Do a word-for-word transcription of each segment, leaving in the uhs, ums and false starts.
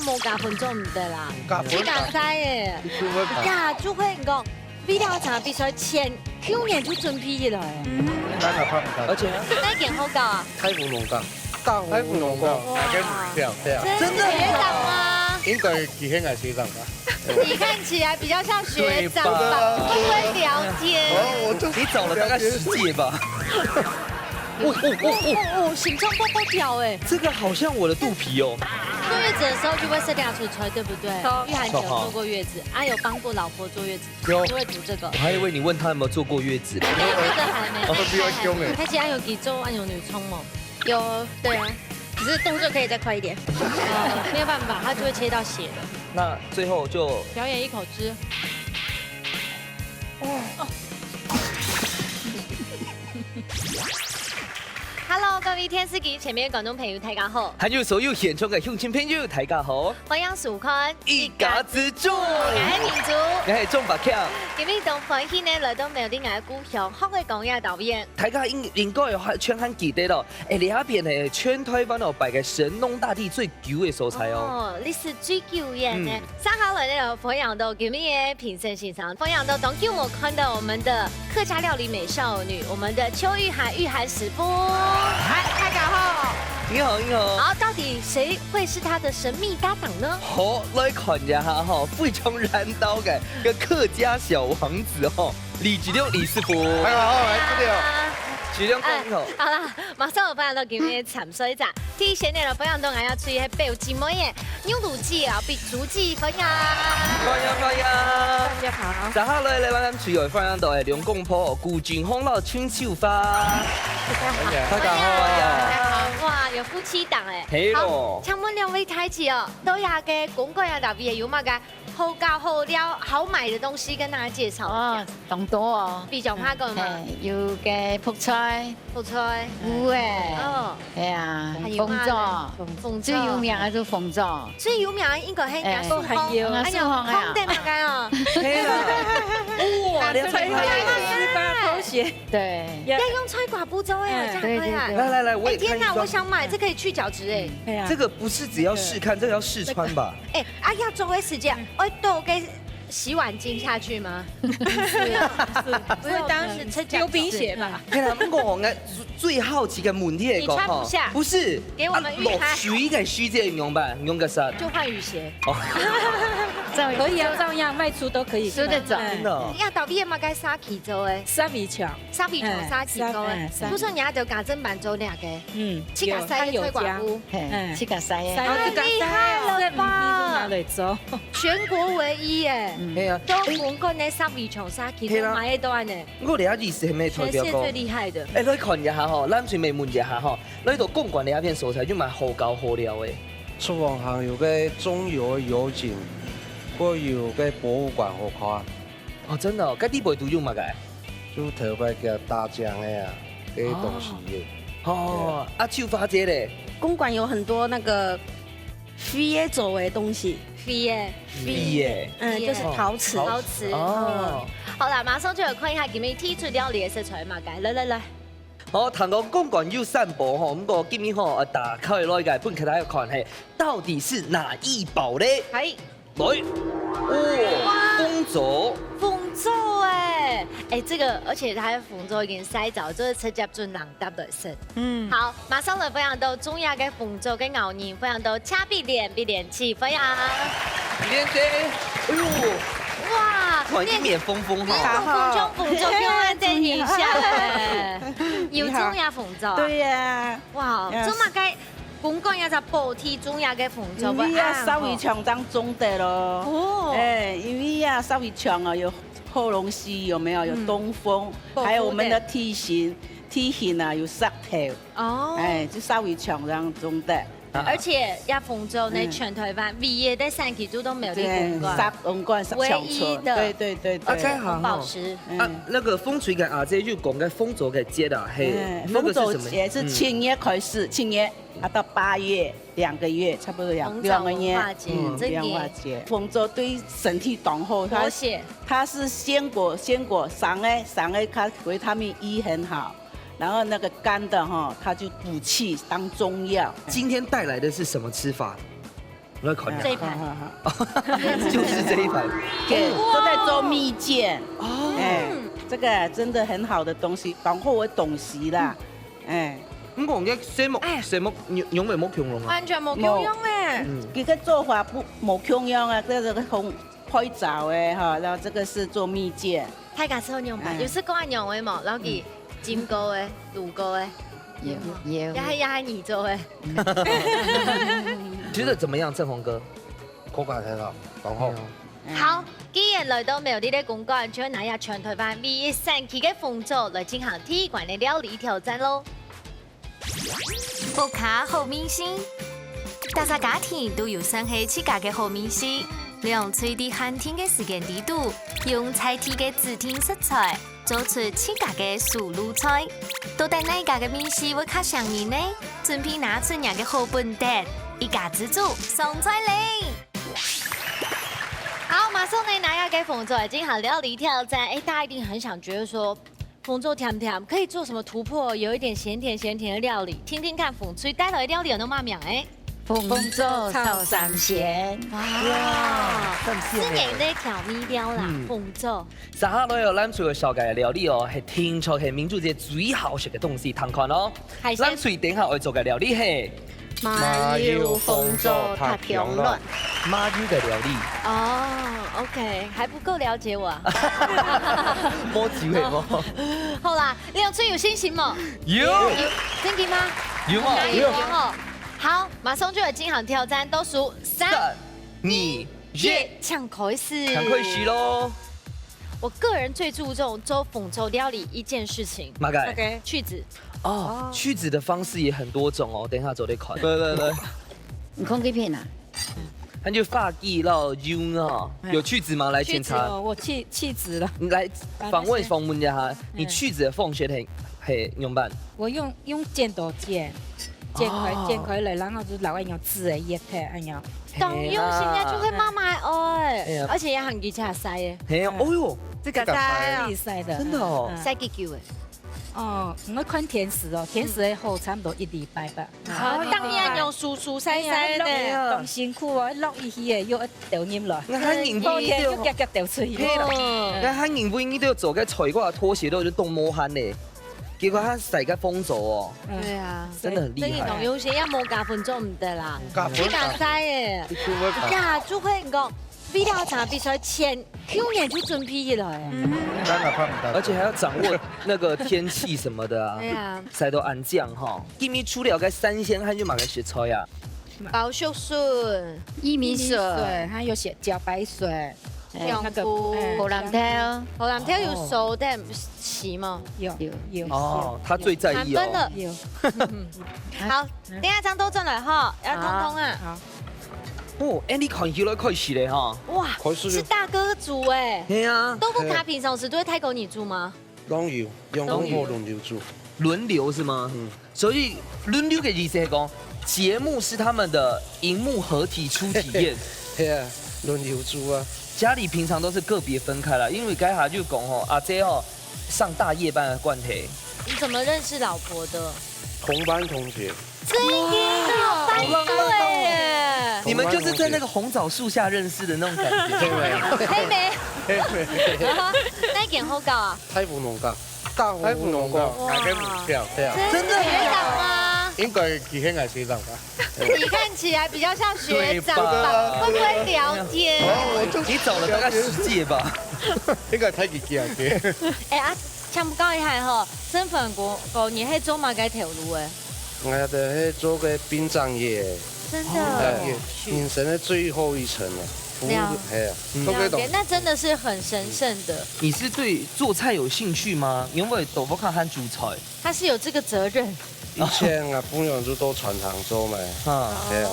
無加分做毋得啦，加分自家晒誒。你就會把呀，就會你講，為了這場比賽前，舊年就準備起來。那哪怕不加而且呢，那一點好搞啊，太湖農港，大湖農港，哇哪个不跳？對啊，真的學長嗎？應該佢係𠊎學長吧？你看起來比較像學長吧？會不會聊天？哦，我就你找了大概十屆吧。哦哦哦哦，哦哦，心臟蹦蹦跳哎！这个好像我的肚皮哦。坐月子的時候就會設定要出差，對不對？玉涵姐有坐過月子，啊有幫過老婆坐月子，有就會煮這個我。还以为你问他有没有坐过月子嘞。這個還沒。我比較凶哎。開始還有幾周，還有女充哦。有，對啊，只是動作可以再快一點。哦，沒有辦法，他就會切到血了。那最后就表演一口汁。 Hello，各位電視機前面的觀眾朋友，大家好。還有所有現場的鄉親朋友，大家好，歡迎收看一家之煮，我係明珠。我係鍾百強。今日當歡喜呢，來到苗栗个故鄉，學个講也導演。大家應應該有還全還記得咯，誒，這片係全台灣哦擺个神農大帝最久个所在哦。哦，歷史最久遠呢嗯。接下來呢，歡迎到今日个評審先生，歡迎到當久沒看到我們的客家料理美少女，我們的邱玉涵玉涵師傅。嗨，大家好。你好，你好。好，到底誰會是她的神秘搭檔呢？好，來看一下哈，非常難倒个个客家小王子哦，李吉良李師傅，大家好，來，這裡哦。吉良哥你好。好啦，馬上有歡迎到今日个參賽者。第一先呢，歡迎到𠊎要出現表姊妹耶，牛肚姐啊，比竹姐歡迎。歡迎歡迎。大家好。接下來呢，咱最後歡迎到誒兩公婆，古晉宏摎陳秀花。大家好。哇，有夫妻檔哎。係咯好，請問兩位大姊哦，到這个公館啊，特別有麼个好搞、好尞、好買的東西跟大家介紹一下哦？，當多哦。比較怕講嘛，嘿，有个覆菜、覆菜、芋仔，哦，係啊，還有紅棗，紅棗最有名个就紅棗。最有名个應該係哎樹芳，還有哎呀，樹芳啊紅的那個哦，係啦。哇，你看水果、粑粑、拖鞋，對，要用菜瓜布做哎，哎這樣對厲害對。来来来，我哎，也看一双。天哪，我想買，這可以去角質哎。哎呀，这个不是只要试看，这个要试穿吧？哎，啊，要做个時間，愛倒个洗碗精下去嗎？不是，不是當時吃溜冰鞋吧？嘿啦，不过我最好奇个问题个你穿不下不是，给我们预约啊，落水个時節用吧，用个啥？就換雨鞋。哦，可以啊，照樣外出都可以，說得走哎真的哦。呀，到底嘛該啥去做哎？三米橋，啥米橋啥去做哎哎？三不是你要就家政班做那个，嗯，去个晒个菜瓜布。嘿哎，去个晒三个。太厲害了吧拿来做，全國唯一耶，嗯哎呀，都公館个啥米橋啥去做，嘿啦買得到呢，我等下意思还没脱掉讲全世界最。厲害的。哎，来看一下哈，咱最尾问一下哈，来到公馆的那片所在，就蛮好搞好料的。厨房行有个中油油井，还有个博物馆好看。哦，真的哦，该地方都有嘛个？就特别个打酱的啊，这些东西耶。哦，啊，秋花姐嘞，公馆有很多那个飞耶走的东西，飞耶，飞耶。嗯，就是陶瓷。陶瓷哦，好啦，馬上就來看一下今日第一出料理个食材嘛，該來來來，好，談到公馆有三寶吼，不过今日吼，呃，打开来个分大家看嘿，到底是哪一寶嘞？係来，哦，紅棗，紅棗哎，哎，這個而且佢个紅棗已經曬燥，就是直接準冷搭來食。嗯，好，馬上來歡迎到中藥个紅棗个咬人，歡迎到車碧蓮、碧蓮姐，歡迎。連姐，哎呦，哇，哇，一面紅紅你哈。紅紅紅棗給我們等一下，有中藥紅棗，對呀，哇，呀做麼个公館有隻保體中藥个紅棗，因為啊，燒胃腸當中的咯。哦，哎，因為啊，燒胃腸哦，有喉嚨石，有沒有？有東風，保護的還有我們的體型，體型啊，有石頭，哦，哎，就燒胃腸當中的。而且這紅棗呢，嗯全台灣唯一在三期度都沒有的對，公館，三公館三唯強村，一的對對對對。啊，這樣哈很保值。嗯啊，那个紅棗个阿姐就講个紅棗个節啊，嘿，哎，那个是什么？紅棗節是七月開始，七月啊到八月兩個月，差不多兩紅棗兩個月。文化節，嗯真兩化的節，紅棗對身體當好，它活血，它是鮮果，鮮果生的，生的它維他命E很好，然後那個乾的哈，它就補氣當中藥。今天帶來的是什麼吃法？我來看一下。這一盤。就是這一盤。對，都在做蜜餞。哦。哎，這個真的很好的東西，當好个東西啦。哎。毋過，這色目，哎。色目，仰，仰會無共樣啊？完全無共樣欸。嗯。佢个做法不，無共樣啊，這個烘，焙燥的哈，然後這個是做蜜餞。大家試看仰般，哎。有試過恁樣个無？然後佢浸過个、滷過个，有，有。也還，也還泥做个。覺得怎麼樣，正宏哥？口感很好，當好。嗯。好，既然來到苗栗个公館，就拿這全台灣唯一產區个紅棗來進行第一關个料理挑戰囉。屋下好味緒，大家家庭都有算係自家个好味緒。兩隊在限定个時間裡肚，用在地个指定食材， 做出自家个手路菜。到底哪一家个味緒會較餳人呢？準備拿出若个好本事，一家之煮上菜咧！好，馬上呢，拿這个紅棗來進行料理挑戰。欸，大家一定很想覺得說，紅棗甜甜，可以做什麼突破，有一點鹹甜鹹甜的料理？聽聽看，紅隊帶來的料理有麼个名欸？ 紅棗炒三鮮。哇，哇，三鮮欸。係你个調味料啦，嗯。紅棗。接下來哦，藍隊愛紹介个料理哦，係聽說係民族節最好食个東西，聽看哦。海鮮。藍隊等下愛做个料理係麻油紅棗塔香卵。麻油个料理。哦，OK，還不夠了解我啊。無機會無？好啦，藍隊有信心無？有。有，真的嗎？有嗎？加油哦！有。 好，馬上就要進行挑戰，倒數三、三、二、一，請開始。請開始囉。我個人最注重做紅棗料理一件事情，麼个？OK。去籽。哦，哦。去籽的方式也很多種哦，等一下做得看。對，對，對。你看這片啊？它就發給到油啊，哎呀。有去籽嗎？來檢查。去籽哦，我去，去籽了。你來訪問，來，來，訪問一下，嗯。你去籽的方式係，係仰般？我用，用剪刀剪。 剪開，哦。剪開來，然後就留恁樣子个葉片，恁樣。當用心呀，係啊。就會慢慢愛，哎呀。而且也很容易下塞耶。係啊，嗯。哦喲，這個塞啊。這個塞啊。真的哦。嗯。塞幾久欸？哦，𠊎看天時哦，天時个好，差不多一禮拜吧。好，當然用手手塞塞呢。哎呀，當辛苦哦，落雨去个，又愛倒入來。該還認為，後天又遽遽倒出去。係啦，嗯。該還認為你都做个菜瓜拖鞋都當無閒呢。 結果佢塞个紅棗哦。嗯。對啊。真的很厲害。所以當用心，也無加分做毋得啦。加分。你加塞欸。一定會加分。呀，就會講，為了這場比賽前，舊年就準備起來欸。嗯。當然怕毋到。而且還要掌握那個天氣什麼的啊。對啊。塞到恁靚哈。今日除了該三鮮，還有麼个食材啊？ 包粟筍、薏米筍。薏米筍，還有小茭白筍，哎，香菇。那個，哎，荷蘭豆。荷蘭豆有熟的，洗嗎？有，有，有，哦，有。他最在意哦。滿分了。有。好，等一下正倒轉來哈，要通通啊。好。好。哦，欸，你看起來開始了哈。哇，開始了。是大哥煮欸。係啊。豆腐咖平常時都會大哥你煮嗎？ 攏有，兩公婆輪流煮。輪流是嗎？嗯。所以輪流的意思係講，節目是他們的螢幕合體初體驗。係啊，輪流煮啊。家裡平常都是個別分開啦，因為該下就講吼，阿姊吼，上大夜班个關係。你怎麼認識老婆的？同班同學。 真的哦，班隊耶。你們就是在那個紅棗樹下認識的那種感覺。係無？係無？係無？哪間學校啊？大湖農高。大湖農高。哇。𠊎个母校，對啊。真的學長嗎？應該佢係𠊎學長吧。你看起來比較像學長吧？對吧？會不會聊天？哦，我就你找了大概十屆吧。應該太激烈了。哎啊，請教一下吼，身份哥哥，你係做麼个頭路个？ 𠊎兜係做个殯葬業，真的。哎，哦，人生的最後一程了，服務，了。哎呀，嗯。做个東西。了解，那真的是很神聖的。你是對做菜有興趣嗎？因為都不看看煮菜。他是有這個責任。以前啊，朋友就到餐廳做嘛，啊。哎呀，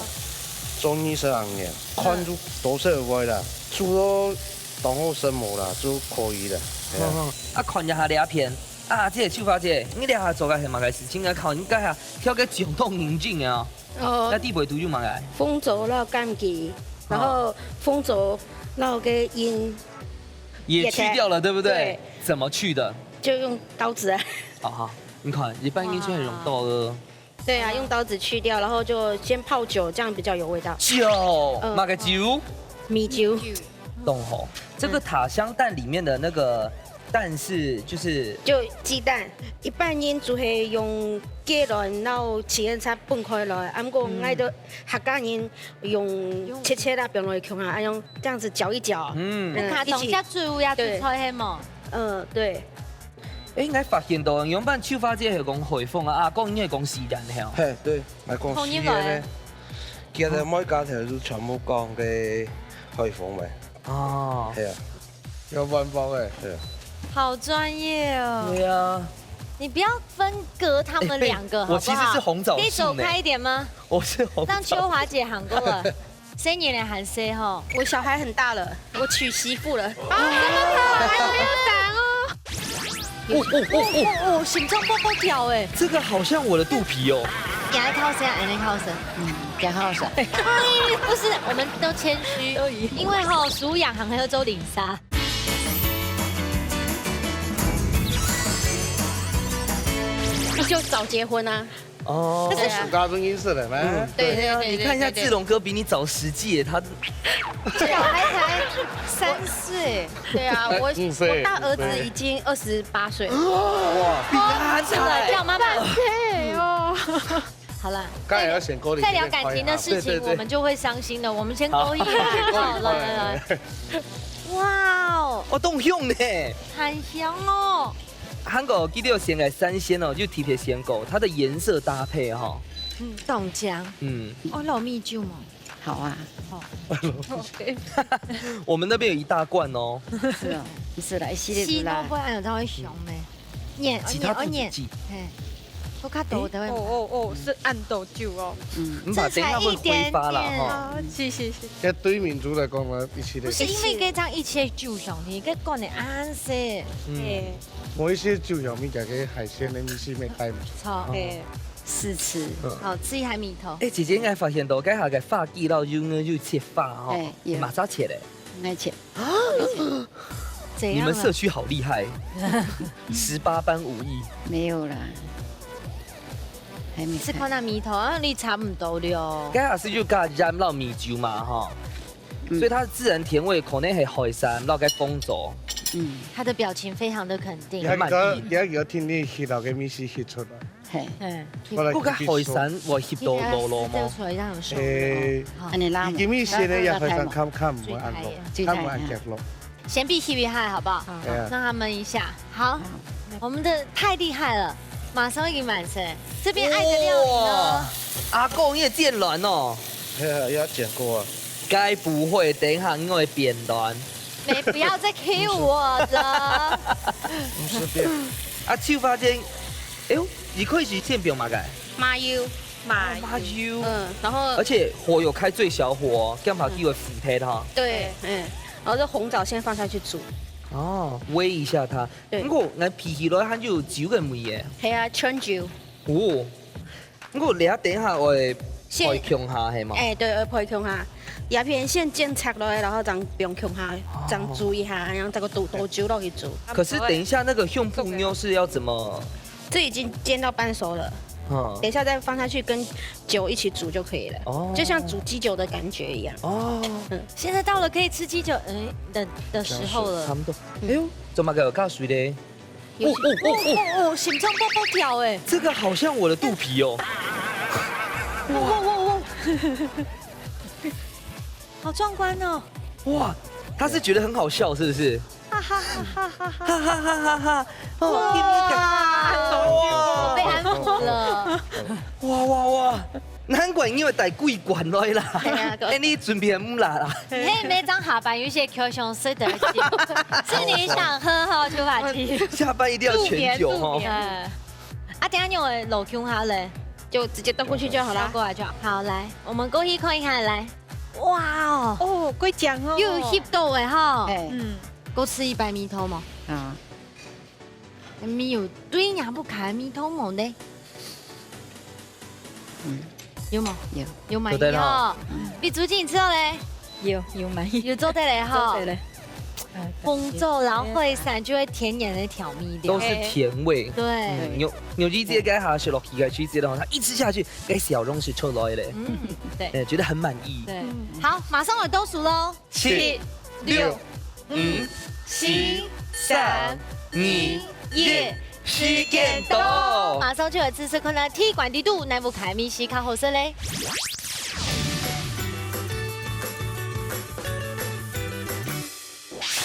做二十來年，看就多少回啦，煮到當好食無啦，就可以了。哎呀。嗯，嗯。啊，看一下這片， 啊，這个秀華姐，你這下做个係麼个事情啊？看你這下挑个相當認真啊。哦。該底背都有麼个？紅棗摎柑桔，然後紅棗摎个仁也去掉了，對不對？對。怎麼去的？就用刀子啊。好，好，你看，一般人就會用刀的。哇。对啊，用刀子去掉，然后就先泡酒，这样比较有味道。酒，嗯，么个酒？米酒。懂吼。这个塔香蛋里面的那个蛋是就是就鸡蛋，一般人就会用鸡卵，然后切一切分开来，啊，毋过我个客家人用切切啦，放落去啊，用这样子搅一搅。嗯，卡通下最后要去菜黑嘛。嗯，对。哎，我发现到，原本秋花姐系讲海风啊，啊，讲应该讲西洋系哦。嘿，对，来讲西洋呢，其实每家头就全部讲个海风呗。哦，系啊。 有办法哎，对。好专业哦。对啊，你不要分隔他们两个，好不好？我其实是红枣树呢。可以走开一点吗？我是红枣。让秋华姐喊过了。生年的喊谁吼？我小孩很大了，我娶媳妇了。啊，好感哦。哦哦哦哦哦，形状爆爆掉哎！这个好像我的肚皮哦。你还靠谁啊？你靠谁？嗯，你靠谁？不是，我们都谦虚，因为吼，属羊还有周领杀。 就早结婚啊。哦，那是暑假中意思的吗？对对对，你看一下志龙哥比你早十季耶，他小孩才三岁。对啊，我我大儿子已经二十八岁。哇，比他还早，叫妈妈。对哦。好了，刚才要选勾引，再聊感情的事情，我们就会伤心了。我们先勾引。好，来来来。哇哦，哦，冻胸呢，很香哦。 韩国记得有选个三鲜哦，就特别选过它的颜色搭配哈。嗯，冻姜。嗯，哦，老蜜酒嘛。好啊。我们那边有一大罐哦。是哦，是来西里啦。不然有它会香没？念，其他不念，嘿，我看懂的。哦哦哦，是暗豆酒哦。嗯，你把等一下会挥发了哈。谢谢谢谢。在对民族来讲嘛，一起的。不是因为这样一切酒香，你该讲的暗色。嗯。 某一些酒有物件个海鲜的味緒没带嘛。错，哎，试吃，好，自己还米头。哎，姐姐应该发现到，该下个发髻佬有呢有切发哈，哎，有马上切嘞，爱切。怎样了？你们社区好厉害，十八般武艺。没有啦，还没是看到米头啊，你差不多了。该下是就加盐落米酒嘛哈。 所以它的自然甜味可能系海参落个风走。嗯，他的表情非常的肯定。你看，你看，你看，听你吸到个味緒吸出来。嘿，嗯，不过个海参我吸到落落吗？出来让人受不了。你今日写的也海参看看唔会按落，看唔会按脚落。先必吸一下好不好？让他们一下。好，我们的太厉害了，马上已经满身。这边爱的料理呢？阿公，你也见卵哦。要剪过啊。 该不会等一下我会变短？没，不要再 cue 我了。不是变。啊，就发现，哎呦，你可以去先表嘛该？麻油，麻油。嗯，然后而且火有开最小火，这样把机会腐开它。对，嗯，然后这红枣先放下去煮。哦，煨一下它。对，不过那脾气来还有酒个味耶。系啊，全酒。哦。 不过你等一下会配共下系吗？哎，对，会配共下。叶片先剪切落，然后再放共下，再煮一下，然后再个倒倒酒落去煮。可是等一下那个胸脯妞是要怎么？这已经煎到半熟了，嗯，等一下再放下去跟酒一起煮就可以了。哦，就像煮鸡酒的感觉一样。哦，嗯，现在到了可以吃鸡酒，哎的的时候了。差不多。哎呦，怎么个有加水嘞？ 哦哦哦哦哦，形状爆爆跳哎！这个好像我的肚皮哦。哇哇哇哇！好壮观哦！哇，他是觉得很好笑，是不是？哈哈哈哈哈哈哈哈哈哈！哇，被安抚了。哇哇哇！ 难怪你会带几罐来啦！哎，你准备木啦啦！你每张下班有些口香水的，是你想喝哈就把提。下班一定要全酒哈。啊，等下你有老穷哈嘞，就直接倒过去就好了。倒过来就好。好，来，我们过去看一下，来，哇哦，哦，贵讲哦，又有 hit 到哎哈，嗯，够吃一百米头吗？啊。 没有对呀，不开蜜桃毛的。嗯，有吗？有，有满意哦。你煮进吃嘞？有，有满意。有做得嘞哈。做得嘞。紅棗摎海產就係天然个調味料。都是甜味。對。嗯，有，有一節該下是落去个時節的話，它一吃下去，該笑容係出來咧。嗯，對。哎，覺得很滿意。對，好，馬上來倒數囉。七、六、五、四、三、二、一，時間到。馬上就來試試看啊，鐵罐底肚，哪屋下个味緒較好食咧？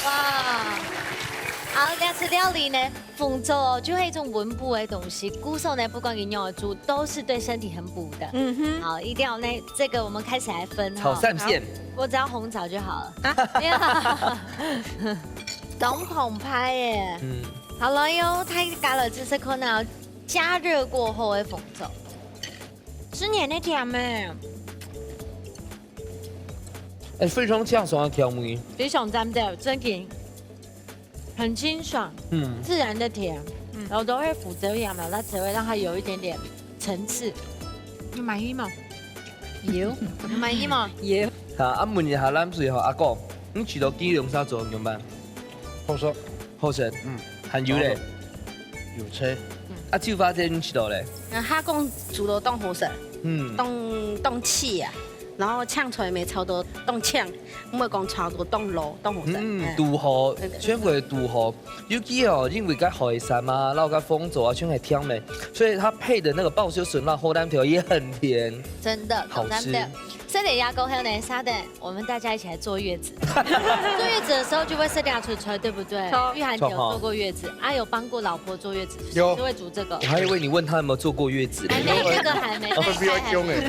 哇，好，這次料理呢，紅棗哦，就係一種溫補个東西，故所呢，不管你仰般煮，都是對身體很補的。嗯哼。好，一定要呢，這個我們開始來分哈。炒三片。好，我只要紅棗就好了。啊？沒有。當澎湃耶。嗯。好了喲，大家來試試看啊，加熱過後的紅棗，是黏黏甜的。 哎，非常清爽个調味。非常讚的，真的很清爽，嗯。自然的甜，嗯。然後都會附著一點辣椒味，讓它有一點點層次。有滿意嗎？有。有滿意嗎？有。好，啊，問一下藍水吼，阿公，你試著雞肉沙做仰般？好食。好食。嗯。還有咧？有脆。啊，豆花姐你試著咧？啊，蝦公煮到當好食。嗯。當，當脆啊。 然後青菜乜炒到當青，毋會講炒到當老，當好食。嗯，嗯。堵好，真的。全部堵好。尤其哦，因為該海產啊，然後該紅棗啊，全係甜个，所以它配的那個爆椒筍辣火腿條也很甜。真的，好吃。當讚的。所以等一下過後呢，稍等，我們大家一起來坐月子。坐月子的時候就會設定要出差，對不對？錯。玉涵姐有坐過月子，啊，有幫過老婆坐月子，有。就會煮這個。我還以為你問他有沒有坐過月子嘞。還沒，這個還沒，那你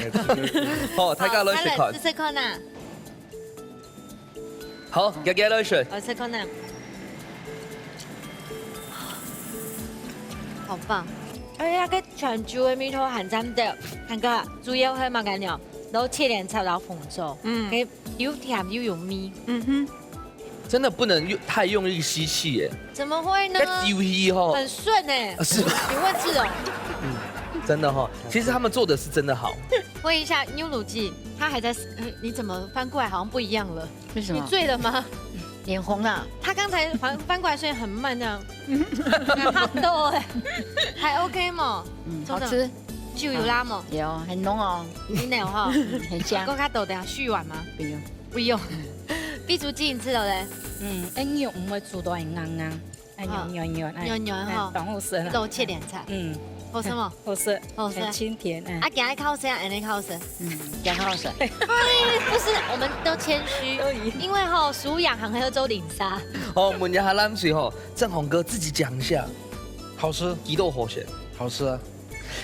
猜還沒。哦，大家來試看。好，大家來試看吶。好，大家來試。我試看吶。好棒！哎呀，該全酒个味道還真的，看个主要係麼个呢？然後切蓮菜，然後紅棗，嗯。可以又甜又有味。嗯哼。 真的不能用，太用力吸氣耶。怎麼會呢？該丟氣吼。很順欸。啊，是嗎？你問這種。嗯，真的哈，其實他們做的是真的好。問一下牛乳記，他還在，呃，你怎麼翻過來好像不一樣了？為什麼？你醉了嗎？臉紅了。他剛才翻，翻過來雖然很慢這樣，很好動欸，還OK嗎？嗯，好吃。酒有辣嗎？有，很濃哦。有濃哈。嗯，很香。還較多，等下續碗嗎？不用。 不用。畢淑靜，你試著咧？嗯，哎，肉毋會煮到很硬硬，哎，好。軟軟，哎，軟軟吼。哎，當好食啦。都切蓮菜。嗯。好食無？好食，好食。很清甜，哎。啊，今日較好食，恁呢較好食。嗯，今日較好食。哎，不是，我們都謙虛，都一樣。因為吼，素養還有做零沙。哦，問一下藍水吼，正宏哥自己講一下。好吃。幾多好食？好吃啊。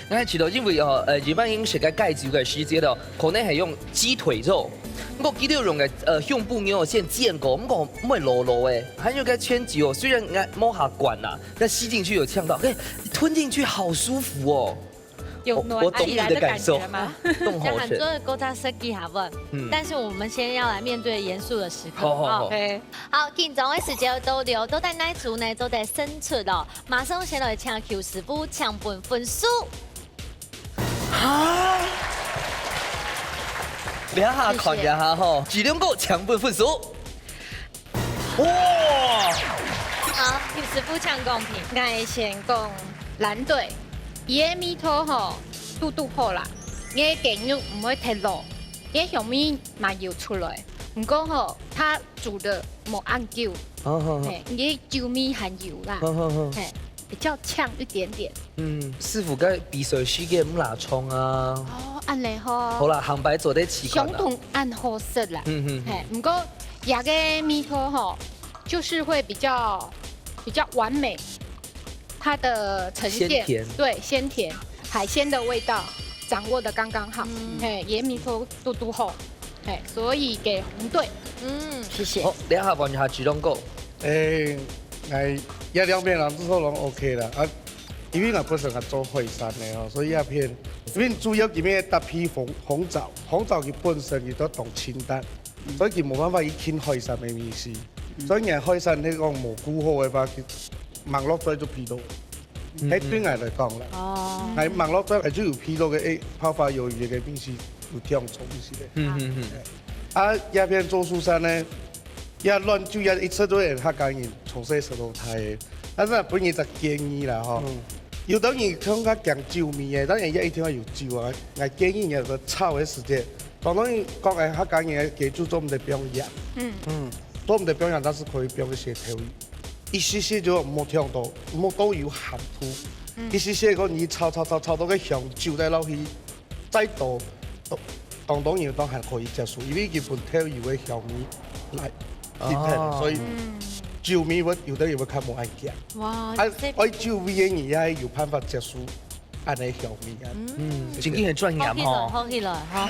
𠊎試著，因為哦，呃，一般飲食个解酒个時節哦，可能係用雞腿肉。毋過雞腿肉个，呃，胸部肉先煎過，毋過毋會老老个，還有个全酒哦，雖然𠊎無下慣啦，但吸進去有嗆到，哎，吞進去好舒服哦。有我，我懂你的感受。暖起來的感覺嗎？當好食。這樣做个過程設計好不好？嗯。但是我們先要來面對嚴肅的時刻，好，好，好。哦。OK。好，緊張个時節都留，都在哪組呢？都在勝出哦。 馬上先來請邱師傅請分分數。哈？這下看這下吼，這兩個請分分數。哇！好，邱師傅請公平。𠊎先講藍隊，佢个味道吼，堵堵好啦，佢个雞肉毋會忒老，佢个香味嘛有出來，毋過吼，佢煮得無恁久，好，好，好。嘿，佢个酒味還有啦。好，好，好。嘿。 比較嗆一點點。嗯，師傅个比賽時間毋拉長啊。哦，恁呢吼。好啦，下擺做得試看啦。相同恁好食啦。嗯，嗯，嗯。嘿，毋過這个味道吼，就是會比較，比較完美，它的呈現，鮮甜。對，鮮甜，海鮮的味道掌握得剛剛好。嗯。嘿，佢个味道堵堵好。 嘿，所以給紅隊。嗯。謝謝。好，這下換下志龍哥。誒，𠊎這兩片人都做攏OK啦。啊，因為𠊎本身𠊎做海產个吼，所以這片，因為主要今日搭配紅，紅棗，紅棗佢本身佢都當清淡，所以佢無辦法去襯海產个味緒。所以𠊎海產你講無顧好个話，佢吂落嘴就疲勞。嗯，該對𠊎來講啦。哦。𠊎吂落嘴，𠊎就有疲勞个，誒，泡發魷魚个味緒，有忒重一些个。嗯，嗯，嗯。啊，這片做素餐呢，呀，卵酒也一直都係客家人從細食到大个。但是啊，分你一隻建議啦吼。嗯。有兜人像較驚酒味个，當然也一定要有酒啊。𠊎建議你个炒个時節，當然講个客家人个雞酒做毋得放鹽，嗯。嗯。做毋得放鹽，但是可以放一些調味，一息息就莫忒多，莫過有鹹度。嗯。一息息个你炒炒炒炒到个香酒再落去， 再多，當當然當然可以接受，因為佢本豆油个香味來，哦。所以酒味會有的人會較無恁驚。哇，啊，這愛酒味个人也有辦法接受恁个香味啊。嗯，真經很專業吼。好起來，好起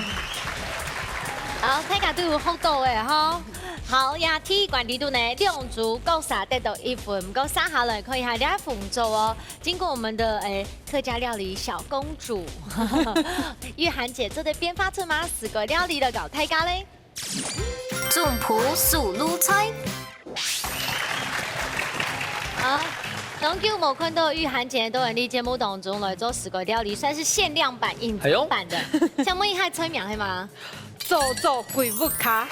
來，哈。好，大家都有學到个哈。好呀，第一關裡肚呢，兩組各儕得到一分，毋過接下來看一下這紅組哦。 經過我們的，誒，客家料理小公主玉涵姐做得變化出麼个料理來教大家咧？總鋪手路菜。好，當久無看到玉涵姐到𠊎俚節目當中來做自家料理，算是限量版、隱藏版的。哎喲。請問一下菜名係麼个？ 做做鬼屋卡。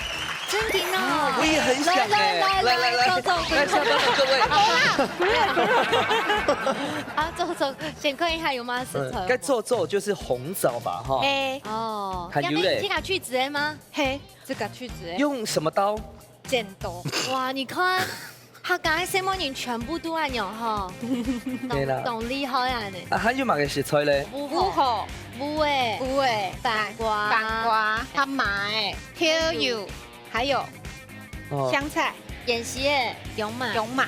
真的哦。我也很想哎。來來來來，來來來，做做鬼屋卡。來，下面各位。好啦，不用不用。啊，做做，先看一下有麼个食材。嗯，該做做就是紅棗吧，哈。嘿。哦，還有咧。要不要自家去籽个嗎？嘿，自家去籽个。用什麼刀？剪刀。哇，你看， 客家个細妹人全部都恁樣吼，對啦。當當厲害啊呢。啊，還有麼个食材咧？烏烏河、烏誒、烏誒、番瓜、番瓜、黑麻誒、豆油，還有哦。香菜、芫荽誒、蕹麻。蕹麻。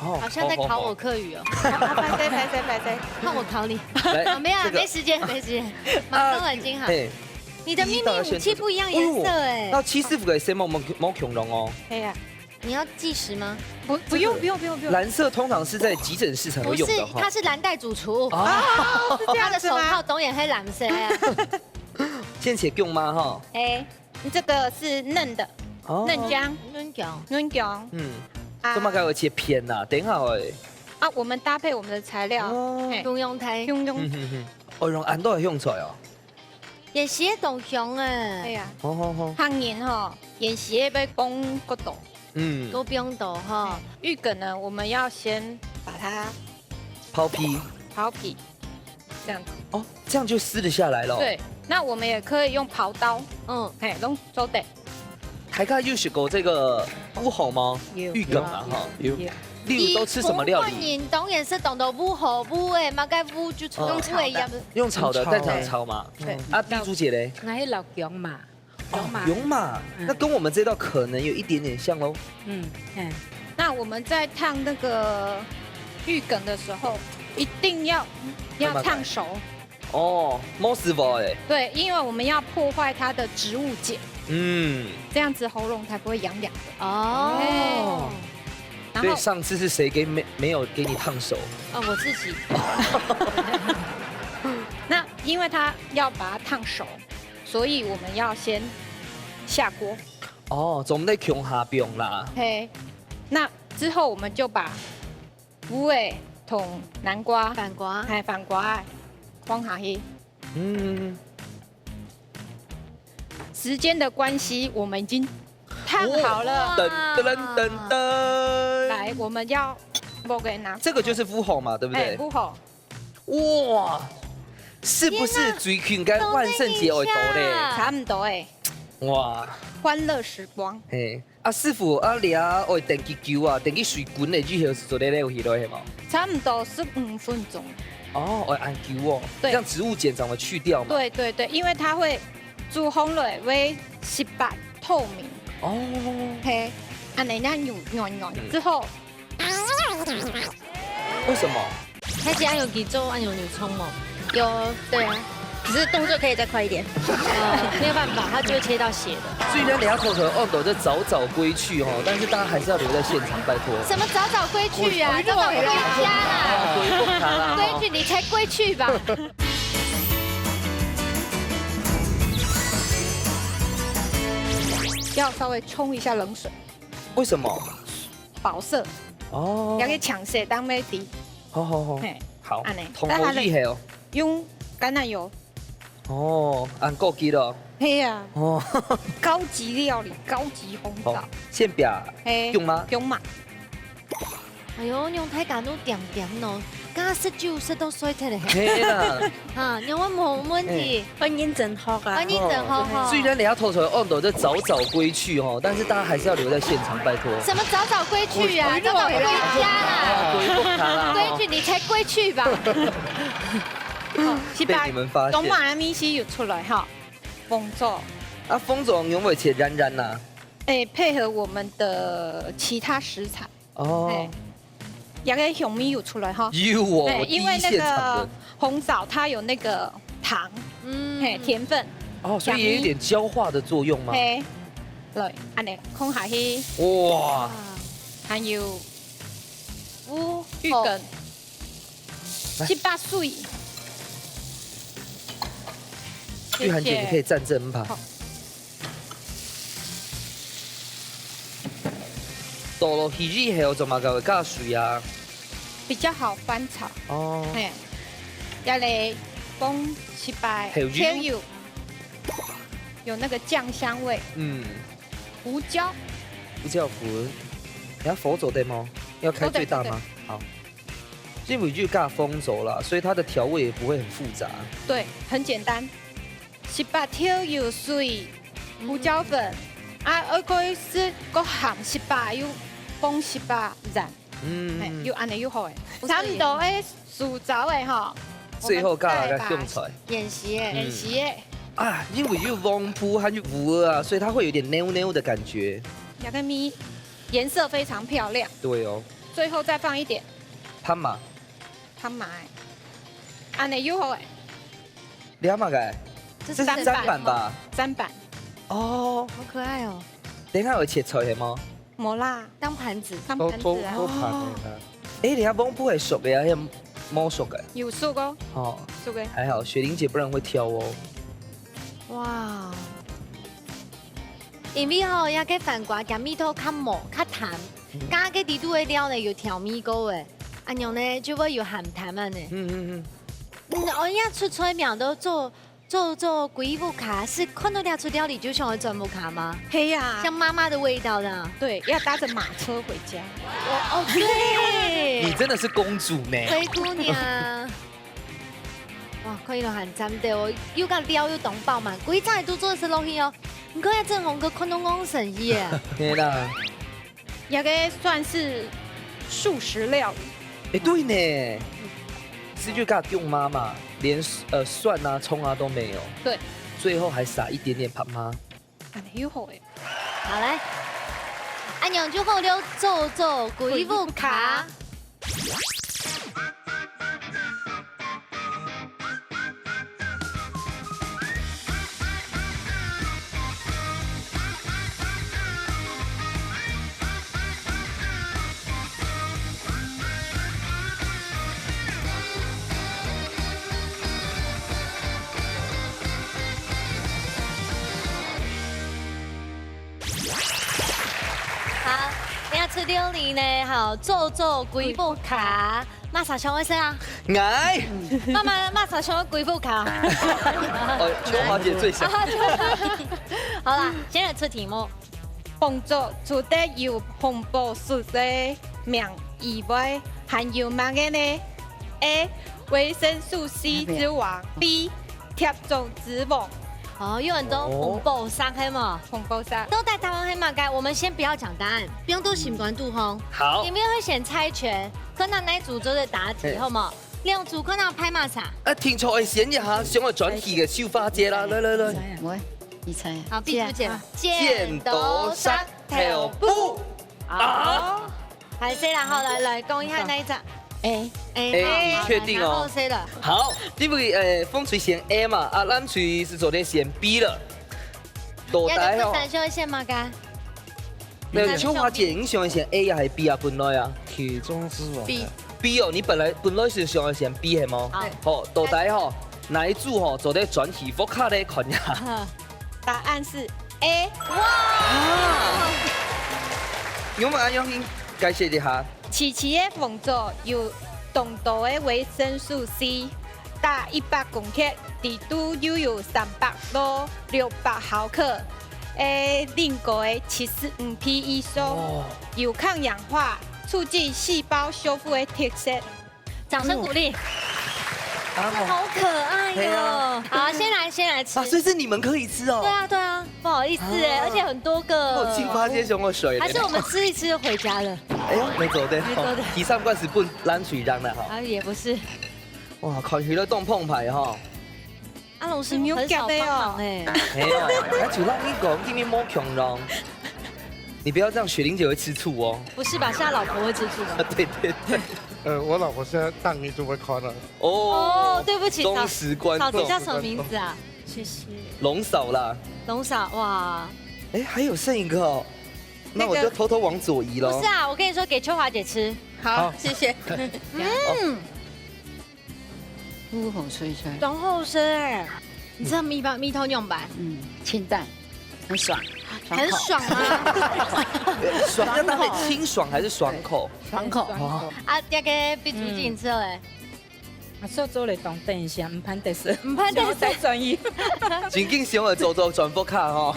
哦，好像在考我客語哦。好，好，好，歹勢，歹勢，歹勢。換我考你。來，啊，沒有啊，這個沒時間，沒時間。馬上冷靜好。啊，嘿。你的祕密武器不一樣顏色誒。哎喲，那七師傅个色目無，無共樣哦。對呀。 你要計時嗎？不，不用，不用，不用，不用。藍色通常是在急診室才會用的哈。不是，他是藍帶主廚。哦。哦，是這樣子嗎？他的手套當然係藍色啊。先切薑嘛哈。哎，這個是嫩的，哦。嫩薑。嫩薑。嫩薑。嗯。啊。這麼該有切片吶，等一下哎。啊，我們搭配我們的材料，哦。嘿。共樣忒。共樣。嗯哼哼。哦，用恁多个香菜哦。 芫荽當香誒。對呀。好好好。客人吼，芫荽愛放較多。嗯。多放多吼。嘿，芋梗呢，我們要先把它刨皮。刨皮，這樣子。哦，這樣就撕得下來了。對，那我們也可以用刨刀。嗯。嘿，攏做得。 大家有食過這個烏河嗎？有。芋梗啊，哈。有。有。例如都吃什麼料理？以東方人當然係當多烏河，烏誒，麼个烏就用烏誒，用炒的。用炒的，用炒的。蛋炒炒嘛。對。啊，地主姐嘞？𠊎係老薑嫲。哦，薑嫲。薑嫲，嗯。那跟我們這道可能有一點點像咯。嗯，嘿。那我們在燙那個芋梗的時候，一定要，要燙熟。慢慢來。 哦，莫失火誒。對，因為我們要破壞它的植物鹼，嗯。這樣子喉嚨才不會癢癢的。哦。嘿。然後所以上次是誰給沒，沒有給你燙熟？哦，我自己。那因為它要把它燙熟，所以我們要先下鍋。哦，總得共下放啦。嘿，那之後我們就把 烏誒同南瓜，番瓜。嘿，番瓜，放下去。嗯。時間的關係，我們已經燙好了。哦，噔噔噔噔。來，我們要剝給拿。這個就是烏河嘛，對不對？哎，烏河。哇，是不是最近該萬聖節會到咧？天哪，等一下。差不多誒。哇。歡樂時光。嘿。 啊，師傅，啊，你啊，愛等幾久啊？等佢水滾了之後，係做得撈起來，係無？差不多十五分鐘。哦，愛恁久哦。對。這樣植物鹼才會去掉嘛。對，對，對，因為它會煮紅了，會雪白透明。哦。嘿，恁樣軟軟軟之後，嗯。 為什麼？他這樣有給做按鈕扭衝嗎？有，對啊，只是動作可以再快一點。呃，沒有辦法，他就會切到血的。雖然你要偷偷按到這早早歸去吼，但是大家還是要留在現場，拜託。什麼早早歸去啊？早早歸家啦！哦，歸家啦，哦。歸去，你才歸去吧。要稍微沖一下冷水。為什麼？ 保色。哦。也可以搶色當美的。好好好。嘿，好，恁樣。同我一樣哦。用橄欖油。哦，恁高級哦。係啊，哦，高級料理，高級紅棗。好，先煸，嘿，薑嫲。薑嫲。哎喲，用大家都點點喏，剛剛食酒食到睡忒了。係啦。哈，你問我問題。哎，恁認真學啊。恁認真學吼。雖然你要偷偷地按到這早早歸去吼，但是大家還是要留在現場，拜託。什麼早早歸去啊？早早歸家啦。啊，歸去啦。歸去，你才歸去吧。好，失敗。被你們發現。東馬的味緒有出來哈。 紅棗。啊，紅棗仰會切圓圓吶？哎，配合我們的其他食材。哦。哎，這个香味有出來哈。有哦，哎，因為那個第一現場的。紅棗它有那個糖，嗯。嘿，甜分。哦，所以也有點焦化的作用嗎？嘿，來，恁呢，放下去。哇。還有，哦，芋梗。 來。十八歲。玉涵姐，謝謝。你可以站正，嗯，好。倒落去以後，做麼个會加水啊？比較好翻炒。哦。嘿，再來放十八，豆油。豆油，有那個醬香味。嗯。胡椒。胡椒粉，你要火做得嗎？要開最大嗎？做得，做得。好。 因為就加紅棗啦，所以它的調味也不會很複雜。對，很簡單。十八，豆油、水、胡椒粉，啊，愛可以係過鹹十八，又放十八鹽，嗯。嘿，又恁呢又好誒。差不多誒，素燥誒吼。最後加那個香菜。芫荽誒。嗯。芫荽誒。啊，因為有黃瓠還有烏蚵啊，所以它會有點黏黏的感覺。這個米顏色非常漂亮。對哦。最後再放一點。 淡嫲。淡嫲誒。恁呢又好誒。你麼个？這是砧板吧？砧板。哦。好可愛哦。等一下有切菜係嗎？無啦，當盤子。當盤子啊。都，都，都盤的啦。誒，你看黃瓠係熟个啊，還係無熟个？有熟哦。哦。熟个。還好，雪玲姐不然會挑哦。哇。因為吼，這个番瓜佢味道較無，較淡。 嗯。加个底肚个料呢，有調味過誒，恁樣呢，就會有鹹淡啊呢。嗯，嗯，嗯。嗯，𠊎這出菜名都做，做，做歸屋下，係看到這出料理就想要轉屋下嗎？係啊。像媽媽的味道呢。對，要搭著馬車回家。哦，哦，對。你真的是公主呢。灰姑娘。哇，看起來很讚的哦，又个料又當飽滿，歸隻都做得食落去哦。你看這正紅哥看到戇神耶。對啦。 這个算是素食料理。誒，對呢，是就加薑嫲嫲，連，呃，蒜啊、蔥啊都沒有。對。最後還撒一點點白麻。恁呢又好誒。好，來。恁樣就好了，做做歸屋下。 好，這出料理呢，好，做做歸屋下，麼儕想愛食啊？𠊎。媽媽，麼儕想愛歸屋下？哦，秋華姐最想。啊，秋華。好啦，先來出題目。紅棗除了有紅寶石个名以外，還有麼个呢？A，維生素C之王。B， 鐵種子網。哦，有很多紅寶石，係無？紅寶石。到底答案係麼个？我們先不要講答案，放到心肝肚吼。好。你們會先猜拳，看哪一組做得答題，嘿。好無？兩組看哪排麼儕。啊，聽眾愛選一下，想愛轉去个秀花姐啦，來，來，來。喂，你猜啊。好，碧珠姐吧。啊。剪刀石頭布。啊。 歹勢啦，好，來，來，講一下哪一隻。A。A，A，好，你確定哦？然後誰的？好，因為，呃，紅隊選A嘛，啊，藍隊係做得選B了。到底吼？你看你本身想選麼个？那秋華姐，你想選A啊還係B啊？本來啊。鐵種子王。B。B哦，你本來，本來係想選B係無？好。好，到底吼，哪一組吼，做得轉去屋下咧看一下。嗯。 答案是A。哇！啊。有無啊？用心解釋一下。萋萋个紅棗有當多个維生素C，大一百公克，裡肚又有三百到六百毫克个另外个七十五P以上，哦有抗氧化、促进细胞修复个特色。掌声鼓励。啊，好可爱哟、对啊好，先来，先来吃。啊，所以是你们可以吃哦。对啊，对啊，不好意思哎、啊而且很多个。我青花椒熊个水嘞。还是我们吃一吃就回家了？哎呦，没走的没走的，第三罐是不拦水让的哈。啊，也不是。哇，看起来当澎湃哈。阿龙师傅很少帮忙哎、没有，那就让你讲，今天没穷了。你不要这样，雪玲姐会吃醋哦。不是吧？是他老婆会吃醋吧？对对对。呃，我老婆现在档一直会看了。哦哦，对不起，忠实观众嫂子叫什么名字啊？谢谢。龙嫂啦。龙嫂，哇，哎，还有剩一个哦，那我就偷偷往左移喽。不是啊，我跟你说，给秋华姐吃。好，谢谢。嗯，入口脆脆，然后是哎，你知道蜜包蜜桃用吧？嗯，清淡，很爽，爽口很爽啊！爽，那到底清爽还是爽口？爽口。哦，啊，这个必须进吃嘞，啊，所以做了当等一下，毋盼得食，毋盼得食想要再转移。真紧想要做做转播卡哈。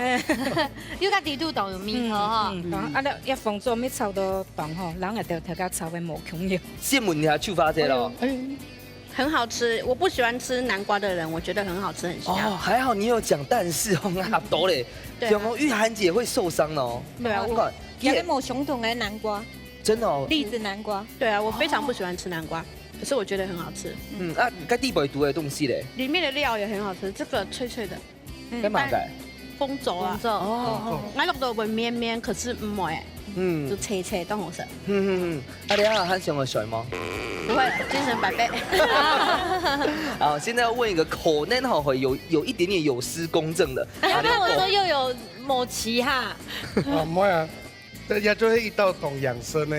又个底肚懂有蜜桃哈。嗯，嗯，当啊，你一封做没炒到当吼，人会得头家炒个无共样。先问一下秋花姐咯。哎，很好吃。我不喜欢吃南瓜的人，我觉得很好吃，很香。哦，还好你有讲，但是哦，那多嘞，对啊讲哦，玉涵姐会受伤的哦。对啊，我看，有个无相同个南瓜，真的哦，栗子南瓜。对啊，我非常不喜欢吃南瓜，可是我觉得很好吃。嗯，啊，該底背肚个東西咧，里面的料也很好吃，这个脆脆的，該麼个？豐州啊，丰州哦，我落到會綿綿，可是唔會，就嗯脆脆，當好食。嗯嗯嗯，啊，你還想要睡嗎？不會，精神百倍。好，現在要問一個可能哈會有有一點點有失公正的，哎，不然我说又有某奇哈，啊，毋會啊，這也就係一道當養生个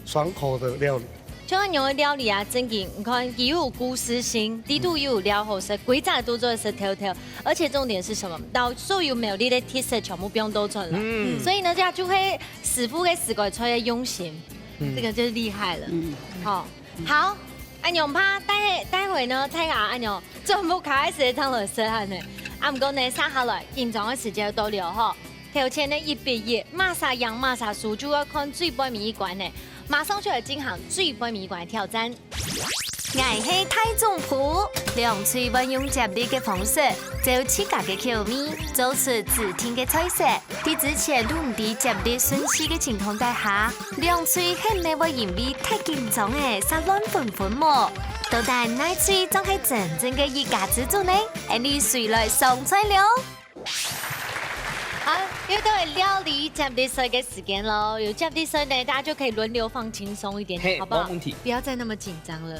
爽口个料理。就像牛的料理啊，真的，你看，又有故事性，裡肚又有料好食，規隻都做得食透透。而且重點是什麼？到所有美麗的特色全部放到出來。嗯所以呢，這就係師傅个自家个用心，嗯這個就厲害了。嗯，好，好，恁樣吧，待待會呢，大家恁樣全部開始當來食飯呢。啊，毋過呢，接下來緊張个時間到了吼。頭前呢一比一，麼儕贏麼儕輸，就要看最尾一關呢。馬上就來進行最尾一關个挑戰。 𠊎係大總鋪，兩隊會用接力个方式，照自家个口味做出指定个菜色。在之前都毋知接力順序个情況底下，兩隊係毋係會因為忒緊張个煞亂紛紛無？到底哪隊正係真正个一家之煮呢？恁樣隨來上菜了。 好，又到了料理接力賽个時間咯。有接力賽呢，大家就可以輪流放輕鬆一點點，嘿，好不好？沒問題。不要再那麼緊張了。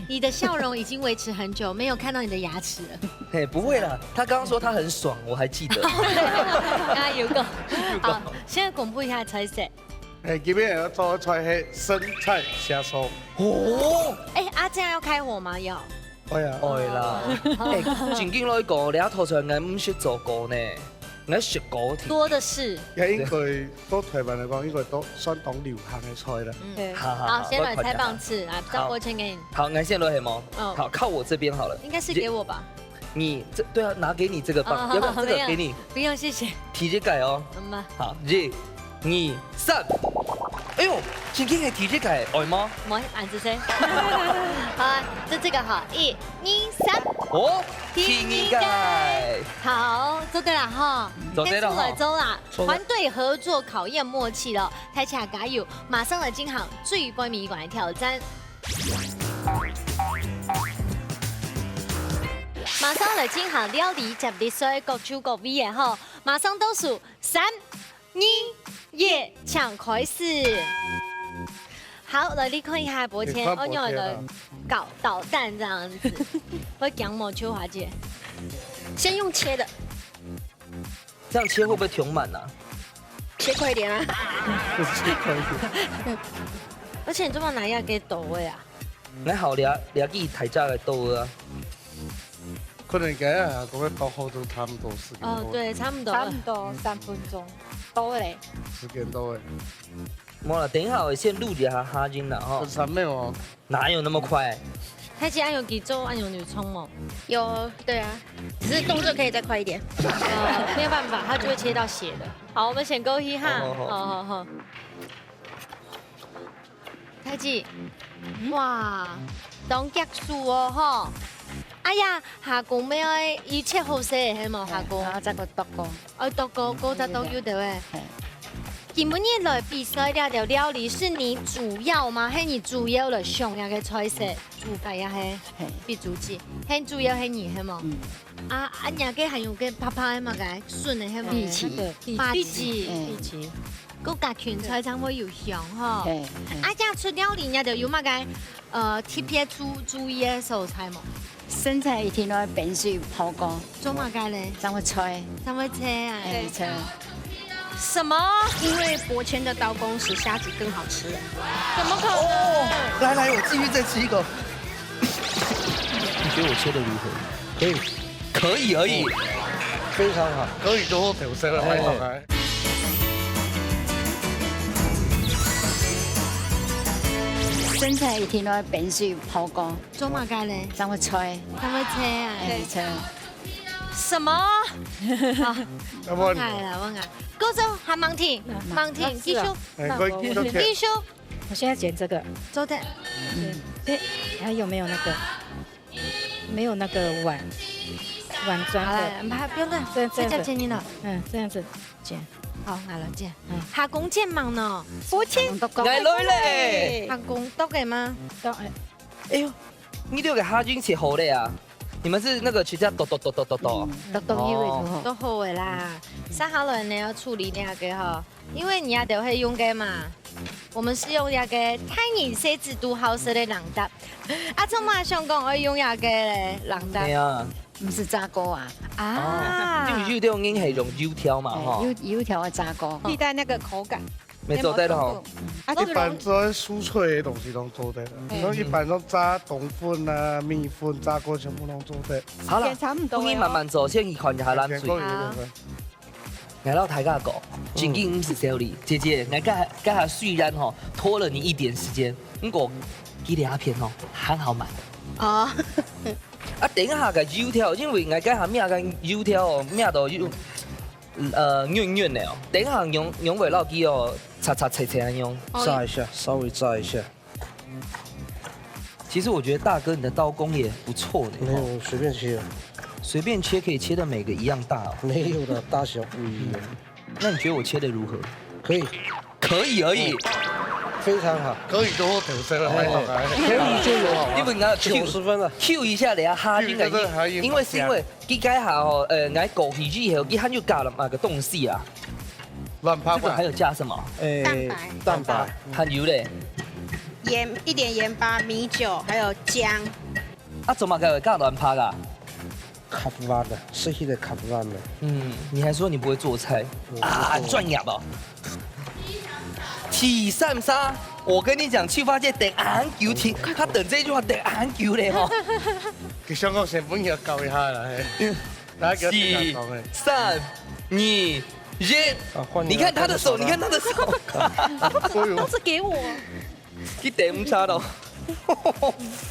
你的笑容已經維持很久，沒有看到你的牙齒了。嘿，不會啦，他剛剛說他很爽，我還記得。啊，有夠。好，現在公布一下菜色。誒，今日要做个菜係生菜蝦酥。哦，哎，啊，這樣要開火嗎？要。哎呀，愛啦。哎，正經來講，你阿頭出來，𠊎毋識做過呢，𠊎食過添。多的是。也應該到台灣來講，應該都算當流行个菜啦。嗯。對。好好好，先來我看一下菜棒翅啊，好我先給你。好，𠊎先來係無？嗯好，靠我這邊好了。應該是給我吧？你這對啊，拿給你這個棒，哦要不要這個給你？不用，謝謝。第一個哦。嗯嘛，好，一、二、三。哎呦，正經个第一個，愛嗎？我喊是誰？好啊，就這個哈，一、二、三。哦，第二個。好，做對了哈，做對了哈來做啦，團隊合作考驗默契了，大家加油，馬上來進行最尾一關个挑戰。馬上來進行料理接力賽，各就各位个吼，馬上倒數三、二、一，請開始。好，來，你看一下，伯謙，你看伯謙啊哦，你有一個搞導彈這樣子，會講嗎，秋華姐？先用切的，這樣切會不會忒滿啊？切快一點啊！而且你這麼拿一個刀仔啊？還好，你啊，你啊，佢大隻个刀啊。可能該下講个刀好都差毋多時間。哦，對，差不多了。差不多三分鐘，到嘞。時間到誒。無啦，等一下我先錄一下哈音啦吼分。三秒哦。哪有那麼快？大姊恁樣佢做恁樣有衝無？有，對啊，只是動作可以再快一點。呃，沒有辦法，他就會切到血的。好，我們選勾一哈。好，好，好。好，好，好。大姊，哇，當遽手哦，吼。哎呀，蝦公愛切好勢，係無？蝦公。啊，再過剁過。 愛剁過，過再剁有得誒。嘿。今晡日來比賽這條料理是你主要嗎？係你主要來想這个菜色，主擺也係，嘿。比主席，係主要係你係無？嗯。啊，啊，若个還有个爸爸个麼个，孫个係無？荸荠。那個荸荠。荸荠。嗯。荸荠。各家芹菜正會有香吼。嘿，嘿。啊，這出料理，你就有麼个 呃，特別注，注意个所在無？生菜一定愛冰水泡過。做麼个咧？正會脆。正會脆啊。哎，脆。什麼？因為伯謙的刀工使蝦子更好吃。怎麼可能？哦，來，來，我繼續再吃一口。你覺得我切得如何？可以。可以而已。非常好。可以就好，表示了，哎。非常好。 生菜一定愛冰水泡過。做麼个咧？正會脆。正會脆啊。哎，脆。什麼？好，要不然我改了，我改。過後還吂停，吂停，繼續，哎，可以繼續切。繼續。我現在剪這個。做得。嗯，哎，還有沒有那個？沒有那個碗，碗裝的。好了，不用了，這樣，這樣子。直接剪你了。嗯，這樣子剪。好，好了，剪。嗯。蝦公剪吂呢？父親。來來嘞。蝦公剁个嗎？剁，哎。哎呦，你這個蝦仁切好了啊？你們是那個直接剁剁剁剁剁剁。嗯，剁剁幼个就好。剁好个啦。接下來呢，要處理這個哈，因為你也都會用个嘛。我們是用那個大人細子都好食个零嗒。啊，做麼想講愛用那個零嗒？對啊。 毋係炸過啊。啊。哦，因為油條應該係用油條嘛，吼。哎，油，油條个炸過。替代那個口感。沒做得吼。啊，一般做酥脆个東西攏做得，嗯。像一般攏炸冬粉啊、米粉、炸過全部攏做得。好了，也差不多哦。不如慢慢做，先去看一下冷水。先過一個部分。 𠊎摎大家講，正經毋係笑你，姐姐，𠊎這下，這下雖然吼，拖了你一點時間，毋過，這條片吼，還好滿。哦。啊，等一下个油條，因為𠊎這下搣个油條哦，搣到有，呃，軟軟个哦。等一下用，用會落去哦，擦擦切切恁樣。哦。炸一下，稍微炸一下。 其實我覺得大哥你的刀工也不錯的哦。沒有，隨便切啊。隨便切可以切到每個一樣大哦。沒有的，大小不一樣。那你覺得我切得如何？可以。可以而已。哦，非常好。可以就好，表示了，哎，可以就有好了。因為你看九十分了。Q一下，等下哈，應該，九十分還有因為是因為 佢該下哦，呃，𠊎過去以後，佢還有加了麼个東西啊？卵白吧。這個還有加什麼？誒，蛋白。蛋白。還有咧？鹽，一點鹽巴、米酒，還有薑。啊，做麼个會加卵白啊？較滑的，食起來較滑的。嗯，你還說你不會做菜啊？專業哦。 第三儕，我跟你講，秀花姐等恁久，聽，她等這句話等恁久咧吼。佢想講先分佢教一下啦，嘿。來，給他講，嘿。四、三、二、一。啊，換你了，你看他的手，換你了。你看他的手。哎呦。都是給我。佢等毋差咯。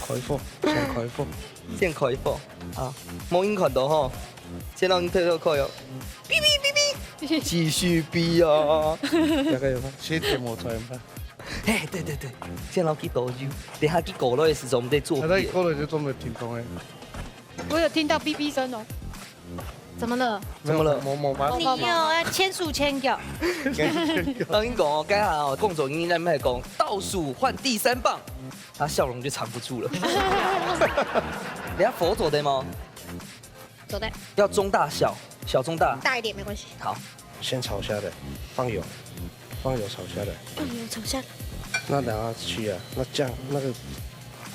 開火，先開火。先開火啊，無人看到吼，先讓你偷偷看哦。嗶嗶嗶嗶。 繼續比啊。有个有个，切切磨出來嘛。嘿，對對對，先落去倒油，等下去過來个時陣，我們再做別。那佢過來就做毋得停動誒。我有聽到嗶嗶聲哦。怎麼了？怎麼了？沒有，沒有，沒有。你有要牽手牽腳。我跟你講哦，剛才哦，工作人員在那邊講，倒數換第三棒，他笑容就藏不住了。等下佛祖的嗎？ 做得。要中大小，小中大。大一點沒關係。好。先炒下來，放油，放油炒下來。放油炒下來。那等下去啊，那醬那個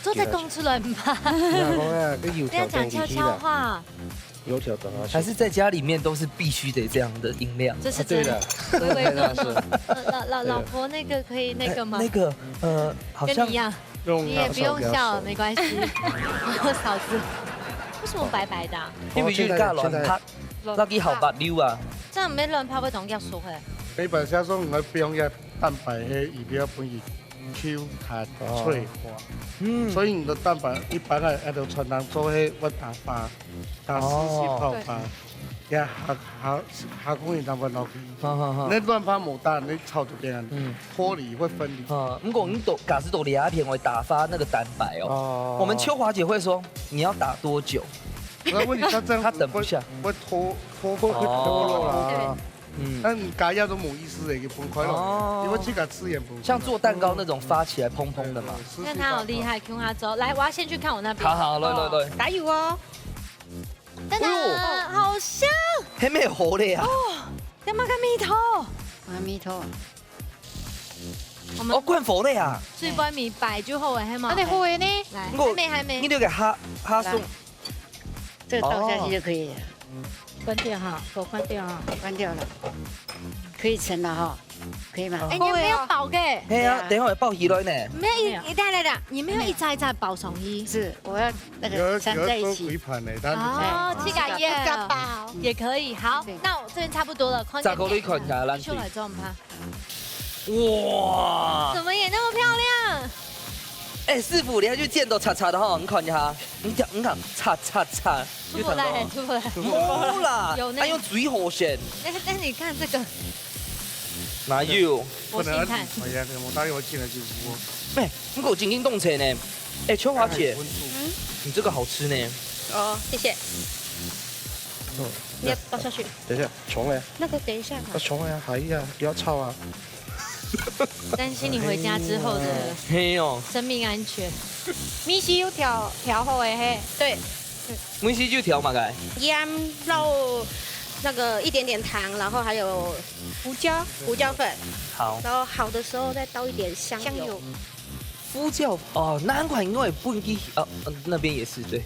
做得講出來嗎？不要講啊，跟油條等一下啦。不要講悄悄話。油條等下去。還是在家裡面都是必須得這樣的音量。這是真的。啊，對了。微微弱弱。那是。老，老，老，對。老婆那個可以那個嗎？那，那個，呃，好像跟你一樣。 你也不用笑，沒關係。我嫂子，為什麼白白的啊？因為佢加卵白，那佢好滑溜啊。這樣沒卵白會當結束嘿。一般像說，𠊎放个蛋白，嘿，伊不要分佢 Q彈脆滑。嗯，所以你个蛋白一般个，愛都傳統做个會打發，打四喜泡飯，也下下下工人他們老皮，好好好。那亂發無打，那炒就變，嗯，脫離會分離。啊，如果你都假使都兩片會打發那個蛋白哦，哦，我們秋华姐會說你要打多久？那問題他这样子他等不下，会脱脱会脱落啦。哦，嗯，那你加压都没意思的，也不快乐，哦，你会去给吃也不快乐。像做蛋糕那种发起来蓬蓬的嘛。对，对，对，那他好厉害，Q他走。来，我要先去看我那边。好好，来来来，加油哦！等等，哎呦，好香。还没好嘞啊！哦，干嘛个味道？啊，味道。我们哦，灌佛嘞啊！水杯米摆就好了，系吗？啊，你好个呢？来，我还没，还没。你那个哈哈送。来，这个倒下去就可以了。关掉哈，给我关掉哈。关掉了，可以盛了哈，可以吗？哎，你没有饱个。嘿啊，等一下爆起来呢。没有一，没有。一，等一下，等一下，你没有一扎一扎包上去。是，我要那个有，有做一个盛在一起。回盘呢，但是哦，哎，这个也比较饱。也可以。好，对。那我这边差不多了，看见咋个你看一下，蓝水。秀来做唔怕。哇！怎么也那么漂亮？哎，师傅，你还去见到擦擦的哈？你看一下，你讲，你看，擦擦擦，出不来，出不来。没啦，有呢。还用水火线。哎，那你看这个，哪有？不能，我先看。哎呀，我大约我进来就不过。哎，你给我晶晶冻切呢？哎，秋华姐，哎，温度。你这个好吃呢。哦，谢谢。嗯，你要倒下去。等一下，重来。那个等一下嘛。啊，重来啊，还呀，不要吵啊。担心你回家之后的嘿哦。生命安全。米线有调，调好的嘿。对。米线就调嘛，该。盐，然后那个一点点糖，然后还有胡椒。胡椒粉。好。然后好的时候再倒一点香油。香油。胡椒哦，难怪因为不一定啊，呃那边也是对。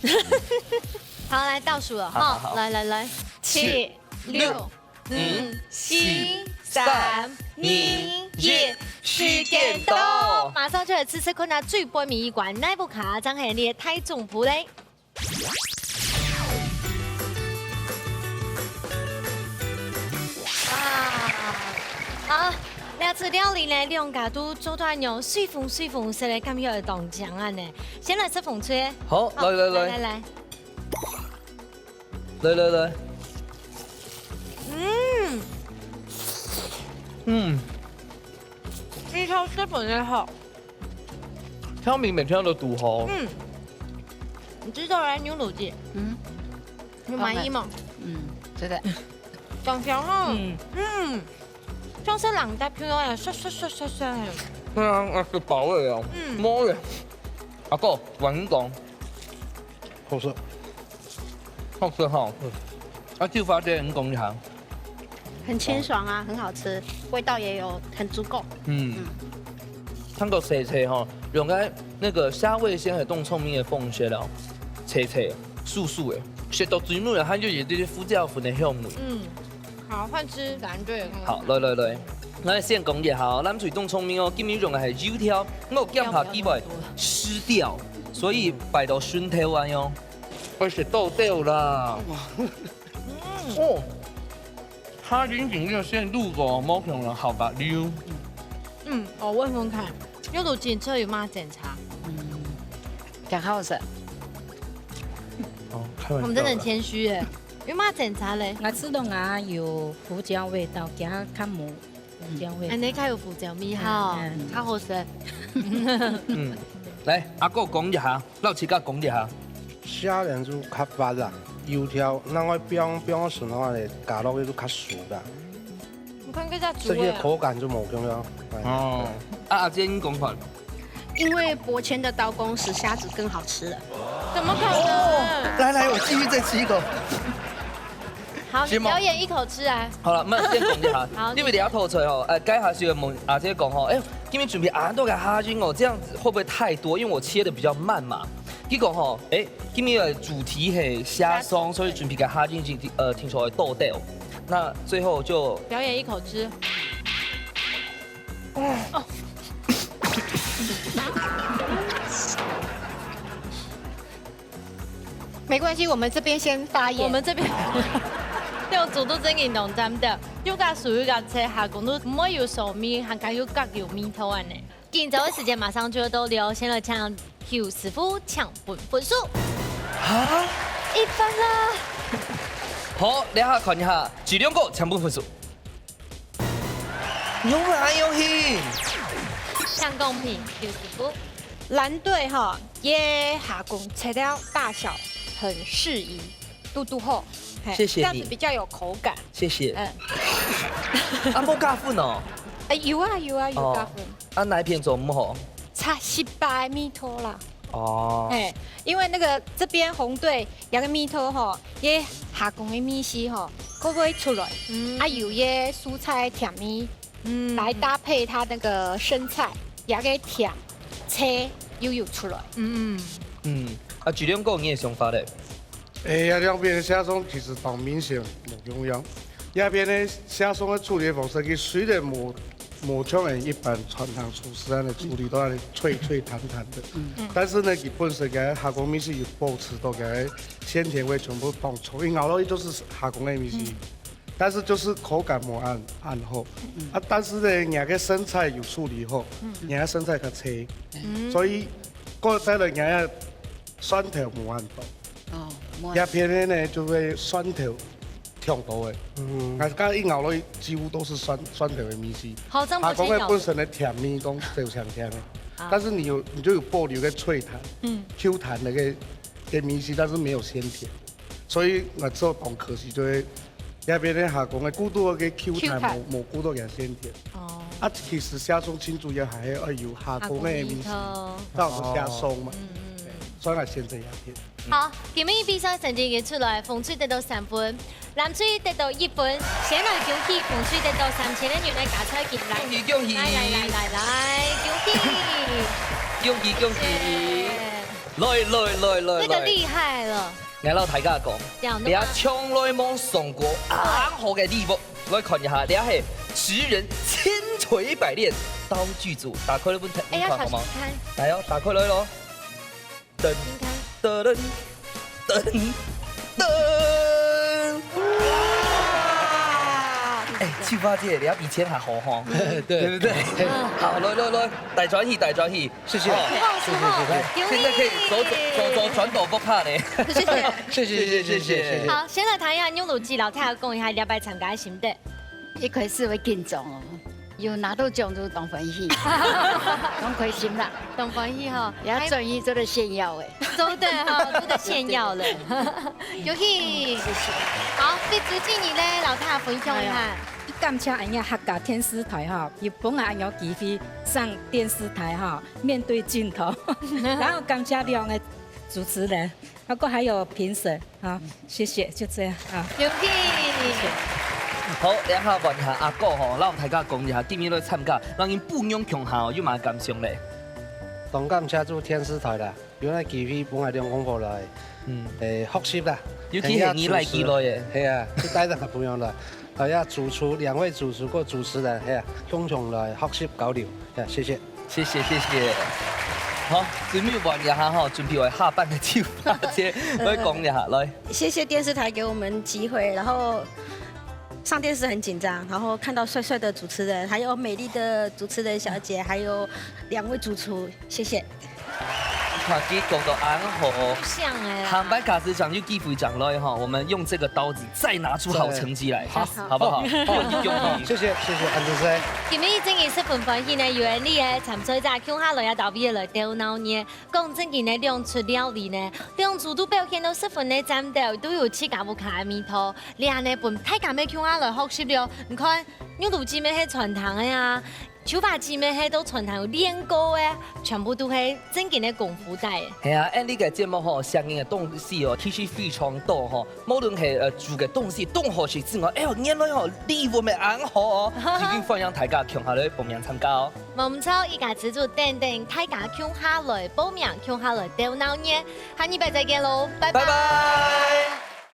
好，来倒数了哈，好好好。来来来，七、七、六、六、五、五、四、四、三、三、二、二、一，一，时间到。马上就来试试看啊，最背尾一关，哪一部卡正系你个大总部嘞？啊，好，这次料理呢，两家都做到有水分水分色个，感觉会当香啊呢。先来吃凤脆。好，好，来来来。来来来。 来来来。嗯，嗯，这条这本也好。挑明每天都堵好。嗯，你知道来牛乳鸡？嗯，有满意吗？嗯，真的。讲香哦。嗯，嗯，像是冷的朋友哎，刷刷刷刷刷哎。对啊，啊是饱了哦，嗯，摸了。阿哥，晚上讲。 好食。好食哈。嗯。啊，就发这人工一行。很清爽啊，很好吃，味道也有很足够。嗯。嗯。汤个脆脆哈，用个那个虾味鲜和冻聪明的凤蟹了，脆脆，酥酥的，食到嘴里了，它就有这些胡椒粉的香味。嗯。 好，换吃蓝队的看看。好，来来来，来先讲一下哦，咱最当聪明哦，今日用的系油条，我驚怕佢會濕掉，所以擺到順頭啊喲。我食到掉啦。哦，它僅僅用先入口，無可能好吧？溜。嗯，我問問看，有路進車有嗎檢查？嗯，真好食。哦，开玩笑的。我们真的很谦虚耶。 有嘛檢查咧？我知道啊，有胡椒味道，其他看無胡椒味道。安尼較有胡椒味哈，嗯，嗯。較好食。嗯，来，阿哥讲一下，老七哥讲一下。虾仁就較滑啦，油條，那个放放个時候咧，加落去就較酥啦。你看这下煮了。这个口感就无共样。哎。哦，啊，阿坚你讲看。 因为伯谦的刀工使虾子更好吃了。怎么可能？哦，来来，我继续再吃一口。好，你先吗？表演一口吃啊。好了，慢，先讲一下，好，因为你要偷吹哦，哎，该下是有问阿姐讲哦，哎，今天准备恁多个虾仁哦，这样子会不会太多？因为我切的比较慢嘛。结果吼，哎，今天的主题系虾松，虾松，所以准备个虾仁已经呃听说会多掉，那最后就表演一口吃。 没关系，我们这边先发言。我们这边，对，我煮都真紧张，真的。又加水又加切下，讲都毋会有手面，还加有加有味道安呢。今朝个時間馬上就要到了，先來請邱師傅請分分數。啊？一分啦。好，這下看一下，這兩個請分分數。你有沒有安用心？像公平，邱師傅。藍隊哈，耶，下公切料大小很適宜，嘟嘟厚，嘿，謝謝你。這樣子比較有口感。謝謝。嗯。啊，無加分哦。哎，有啊，有啊，有加分。哦。啊，哪一片做毋好？差十八个味道啦。哦。嘿，因為那個這邊紅隊有個味道吼，也下公个味緒吼，會不會出來？嗯。啊，有些蔬菜甜味，嗯。來搭配它那個生菜，也給甜，切又有出來。嗯。嗯，啊，這兩個你个想法咧？ 哎呀，兩片个蝦鬆其實當明顯無共樣。這片个蝦鬆个處理方式，佢雖然無，無像人一般傳統廚師恁樣處理到恁樣脆脆彈彈的，嗯。但是呢，佢本身个下公味緒有保持到个鮮甜味全部放出，佢咬落去就是下公个味緒，嗯。但是就是口感無恁，恁好。嗯。啊，但是呢，人家个生菜有處理好，嗯。人家生菜較脆，嗯。所以過再來人家蒜頭無恁多。 哦，無啊。這片个呢，就會蒜頭忒多个。嗯。啊，剛剛一咬落去，幾乎都是蒜，蒜頭个味緒。好，這樣不行咬。下公个本身个甜味講就強強个，啊。但是你有，你就有保留个脆彈，嗯。Q彈个，个味緒，但是沒有鮮甜，所以𠊎做當可惜，就會 這片个下公个，顧到个Q彈，Q彈。無，無顧到个鮮甜。哦。啊，其實蝦鬆盡主要還係愛有下公个味緒，下公味道。正好係蝦鬆嘛。哦。嗯，嗯，嗯。所以𠊎選擇這片。好，今晡日比賽成績已經出來，紅隊得到三分，藍隊得到一分。先來恭喜紅隊得到三千个銀个加菜金來。恭喜，恭喜。來，來，來，來，來，恭喜。恭喜，恭喜。謝謝。來，來，來，來，這個厲害了。來。 𠊎摎大家講，這樣的嗎？這從來無送過恁好个禮物。來看一下，這係職人千錘百煉道具組，打開來分你看好嗎？哎，要小心開。來哦，打開來咯。噔，你看。噔，噔，噔。哇！哎，翠花姐，你要比錢還好吼。對。對不對？嗯。好，來，來，來，大轉去，大轉去。 謝謝。哦。好，謝謝，謝謝。恭喜。現在可以走走，走走轉到屋下呢。謝謝。謝謝，謝謝，謝謝，謝謝。好，先來談一下玉露姊摎大家講一下這擺參加个心得。一開始會緊張哦，有拿到獎就當歡喜，當開心啦。當歡喜吼。也終於做得炫耀誒。做得吼，做得炫耀了。恭喜。謝謝。好，這組經理呢，摎大家分享一下。哎呀。 感謝恁樣客家電視台吼，有分𠊎恁樣機會上電視台吼，面對鏡頭。然後感謝兩個主持人，包括還有評審，好，謝謝，就這樣啊。恭喜！好，這下換下阿哥吼，摎大家講一下，今日來參加，摎人分享共下哦，有麼个感想咧？當感謝做電視台啦。 有恁機會分𠊎兩公婆來，嗯。誒，學習啦。尤其係你來幾耐誒。係啊，就帶等个朋友來，還有主廚，兩位主廚過主持人，係啊，共同來學習交流，呀，謝謝。謝謝，謝謝。好，準備完一下哈，準備完下半个就發姐來講一下，來。謝謝電視台給我們機會，然後上電視很緊張，然後看到帥帥的主持人，還有美麗的主持人小姐，還有兩位主廚，謝謝。 你看，佢講到恁好哦。像欸。下擺假使講有機會轉來吼，我們用這個刀子再拿出好成績來，好，好不好？好，好，謝謝，謝謝安德森。今日真个十分歡喜呢，有恁樣个參賽者共下來啊，到位來鬥鬧熱。講真个呢，兩出料理呢，兩組都表現到十分个讚斗，都有自家屋下个味道。這呢，分大家乜共下來學習了。你看，玉露姊乜係傳統个啊， 秋華姊乜係到餐廳有練過个，全部都係正經个功夫在。係啊，恁呢个節目吼，食人个東西哦，其實非常多吼。無論係，呃，煮个東西當好食之外，哎喲，原來吼，禮物乜恁好哦，所以歡迎大家共下來報名參加哦。無毋著，這下就等等大家共下來報名，共下來鬥鬧熱。下禮拜再見囉，拜拜。拜拜。